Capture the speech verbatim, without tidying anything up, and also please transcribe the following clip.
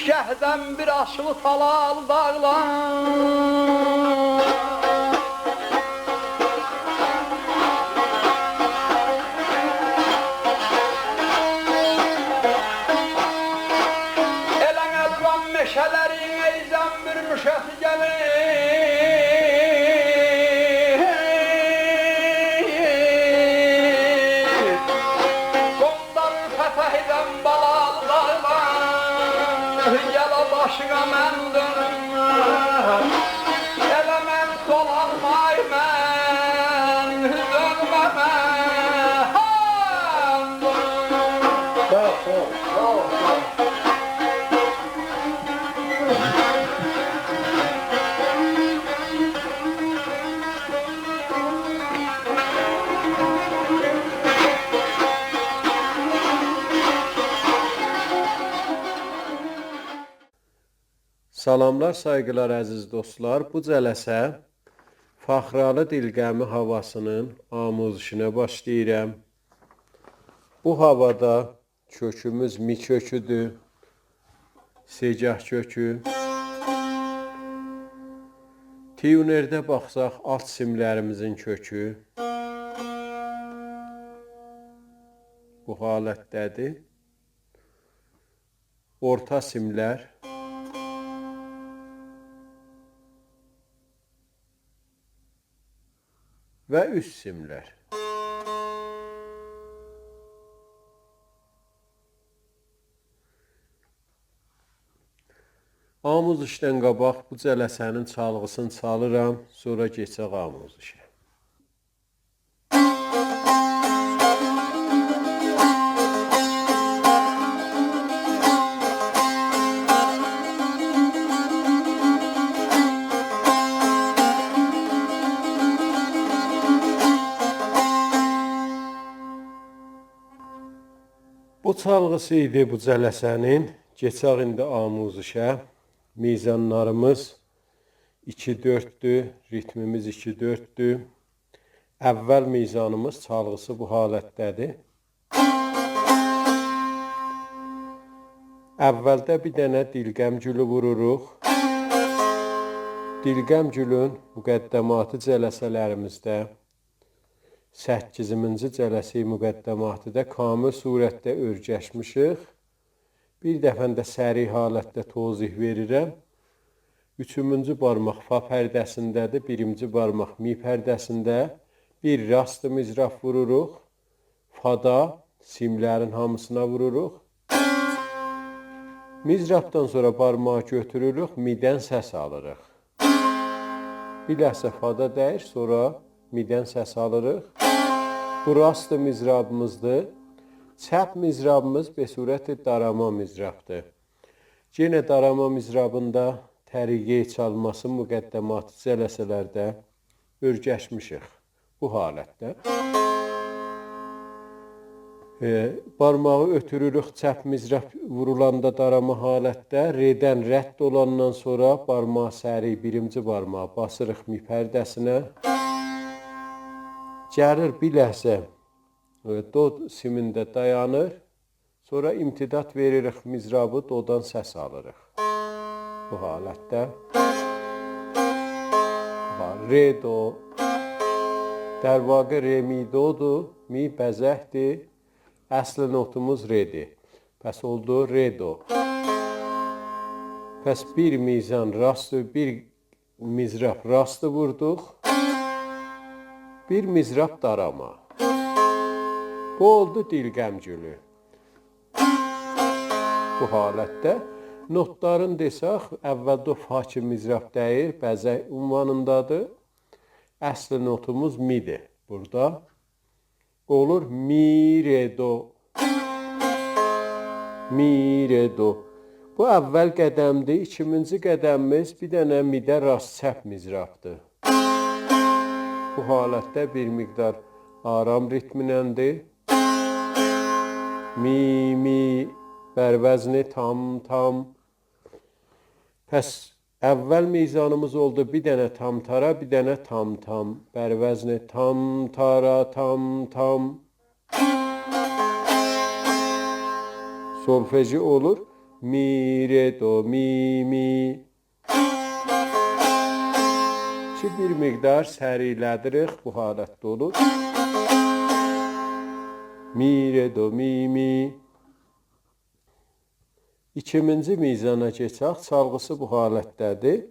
گهدن بیر آشیلی تالال داغلار. ائله‌نه دوران مئشه‌لرین ای زنبور مشتی گلیر. قوندار فتحیدن بالالی داغلار، یالا باشینا من دؤنوم. ائله من دولانمای من دؤنمه‌مه. ها! ساغ اول، ساغ اول. سلاملار، سایغیلار، عزیز دوستلار. بو جلسه فخرعلی دیلقمی هاواسینین آموزشینه باشلاییرام. بو هاوادا کؤکوموز می کؤکودور، سه‌گاه کؤکو. تیونرده باخساق، آلت سیملریمیزین کؤکو بو حالتده‌دیر. اورتا سیملر و اوست سیملر. آموزشدن قاباق بو جلسه‌نین چالغیسینی چالیرام، سونرا کئچک آموزشه. بو چالغیسی ایدی بو جلسه‌نین. کئچک ایندی آموزشه. میزانلاریمیز ایکی دؤرددور، ریتمیمیز ایکی دؤرددور. اول میزانیمیز چالغیسی بو حالتده‌دیر. اولده بیر دنه دیلقم گولو ووروروق. دیلقم گولون مقدماتی جلسه‌لریمیزده، سککیزینجی جلسه مقدماتی‌دا کامل صورتده اؤرگشمیشیک. بیر دفعه ده سریع حالتده توضیح وئریرم. اوچونجو بارماق فا پرده‌سینده‌دیر، بیرینجی بارماق می پرده‌سینده. بیر راست مضراب ووروروق. فادا سیملرین هامیسینا ووروروق. مضرابدان سونرا بارماغی گؤتوروروک، می‌دن سس آلیریق. بیر لحظه فادا دَییر، سونرا می‌دن سس آلیریق. بو راست مضرابیمیزدیر. چپ مضرابیمیز به صورت داراما مضرابدیر. یئنه داراما مضرابیندا طریقه‌ی چالماسی مقدماتی جلسه‌لرده اؤرگشمیشیک بو حالتده. ائ، بارماغی اؤتوروروک چپ مضراب وورولاندا داراما حالتده، رئدن رد اولاندان سونرا بارماغی سریع، بیرینجی بارماغی باسیریق می پرده‌سینه. گلیر بیر لحظه، ائ، دو سیمینده دایانیر. سونرا امتداد وئریریک مضرابی، دودان سس آلیریق. بو حالتده. باخ، رئ، دو. در واقع رئ، می، دودور. می بزکدیر. اصل نوتوموز رئدیر. پس اولدو رئ، دو. پس بیر میزان راست، بیر مضراب راست ووردوق. بیر مضراب داراما. بو اولدو دیلقم گولو. بو حالتده نوتلارین دئسک، اولده او فا کی مضراب دَییر، بزک عنوانیندادیر. اصل نوتوموز می‌دیر بورادا. اولور می، رئ، دو. می، رئ، دو. بو اول قدمدیر. ایکینجی قدمیمیز بیر دنه می‌ده راست چپ مضرابدیر. بو حالتده بیر مقدار آرام ریتمینندیر. می، می، بر وزن تام، تام. پس اول میزانیمیز اولدو بیر دنه تام تارا، بیر دنه تام تام. بر وزن تام تارا تام تام. سولفژی اولور می، ر، دو، می، می. کی، بیر مقدار سریعله‌دیریک، بو حالتده اولور. می، ر، دو، می، می. ایکیمینجی میزانا کئچک، چالغیسی بو حالتده‌دیر.